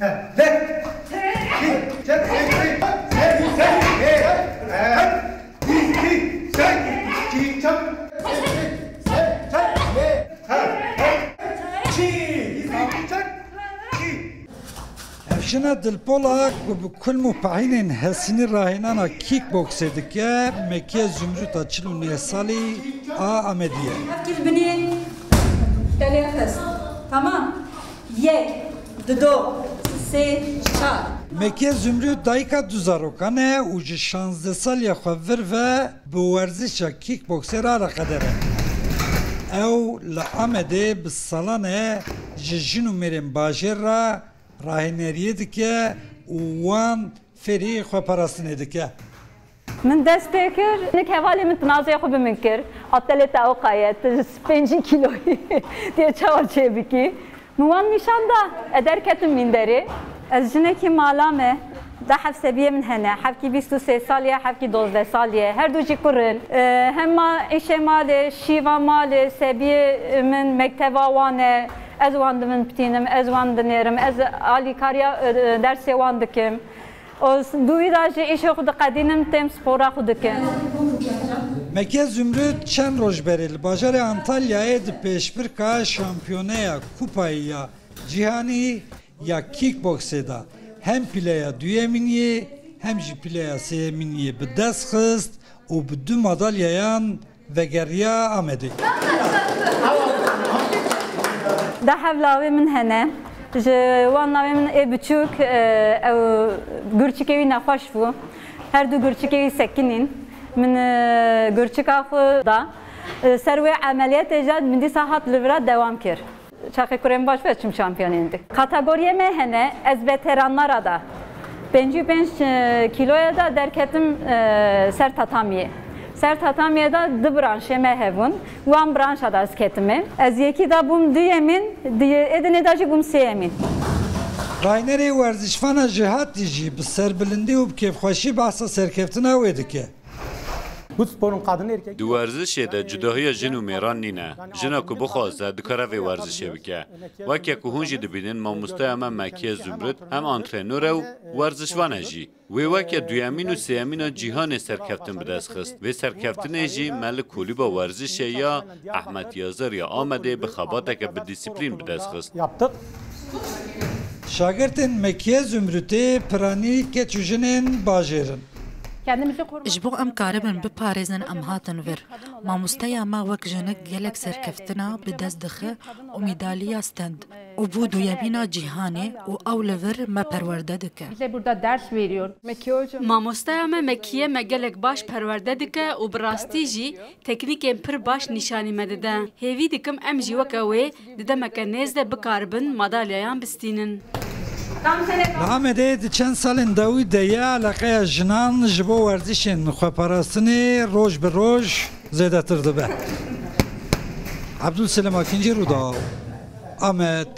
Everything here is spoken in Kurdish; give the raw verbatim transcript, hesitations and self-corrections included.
Ev jina Dilpola ku bi kulm û pehînên hesînî rahênana kickboksê dike, Mekiye Zumrût a çil û neh salî a Amedî ye. Hevkî li binê telê xist. Tamam. Yek, dido, sê, çar. Mekiye Zumrût dayika du zarokan e û ji şazdeh saliya xwe vir ve bi werzişa kickboksê re eleqedar e. Ew li Amedê bi salan e ji jin û mêrên bajêr re rahêneriyê dike û wan fêrî xweparastinê dike. Min dest pê kir, hinek hevalê min tinazê xwe bi min kir. Abdelê te ewqa ye, tu ji pêncî kîloyî, tu yê çawa çêbikî? Min wan nîşan da, ez derketim mînderê. Ez jinekî mala me, da heft sebiyê min hene, hevkî bîst û sê salî ye, hevkî dozdeh salî ye. Her du jî kur in. E, hema îşê malê, şîva malê, sebiyê min, mekteba wan e. Ez wan dibinpitînim, ez wan dinêrim, ez alîkariya, e, dersê wan dikim. Û s-, di wî de jî îşê xwe diqedînim, têm spora xwe dikim. Mekiye Zumrût çend roj berê li bajarê Antalyayê di pêşbirka şampiyoneya Kupayê ya Cîhanî ya kickboksê de hem pîleya duyemîniyê hem jî pîleya sêyemîniyê bi dest xist û bi du madalyayan vegeriya Amedê. Da hev lawê min hene. Ji wan lawê min ê biçûk, e, ew gurçikê wî nexweş bû. Her du gurçikê wî sekinîn. Min, e, gurçika xwe da. E, ser wê emeliyatê jî min dîsa hat li vira dewam kir. Çaxê kurê min baş bû, ez çûm şampiyonên di. Kategoriyê me hene, ez veteranlara da. Pêncî û pênc, e, kîloya da derketim, e, ser tatamiyê. Ser tatamiyê da du branşê me hebûn. Wan branşa da ez ketime. Ez yekî da bûm duyemîn, di-, ê dinê da jî bûm sêyemîn. Rahênerê werzişvana Jihatî jî bi serbilindî û bi kêfxweşî behsa serkeftina wê dike. Bu sporun kadın erkek Di werzişê de cudahiya jin û mêran nîne. Jina ku bixwaze, dikare vê werzişê bike. Weke ku hûn jî dibînin, mamosteya me Mekiye Zumrut hem antrenor e û werzişvan e jî. Wê weke duyemîn û sêyemîna cîhanê serkeftin bi dest xist. Vê serkeftinê jî me li Kolîba Werzişê ya Ehmed Yazar ya Amedê bi xebateke bi dîsiplîn bi dest xist. Yaptık. Şagirtên Mekiye Zumrutê piranî keç û jinên bajêr in. Ji bo em karibin biparêzin, em hatin vir. Mamosteya me wek jinik gelek serkeftina bi dest dixe û medalya stend û bû duyemîna cîhanê û ew li vir me perwerde dike. Bize burada ders veriyor. Mamosteya me Mekiye me gelek baş perwerde dike û bi rastî jî teknîkên pir baş nîşanî me dide. Hêvî dikim em jî weke wê di demeke nêz de bikaribin madalyayan bistînin. Li Amedê di çend salên dawî de ye eleqeya jinan ji bo werzişên xweparastinê roj bi roj zêdetir dibe. Ebdulselim Akîncî, Rûdaw, Amed.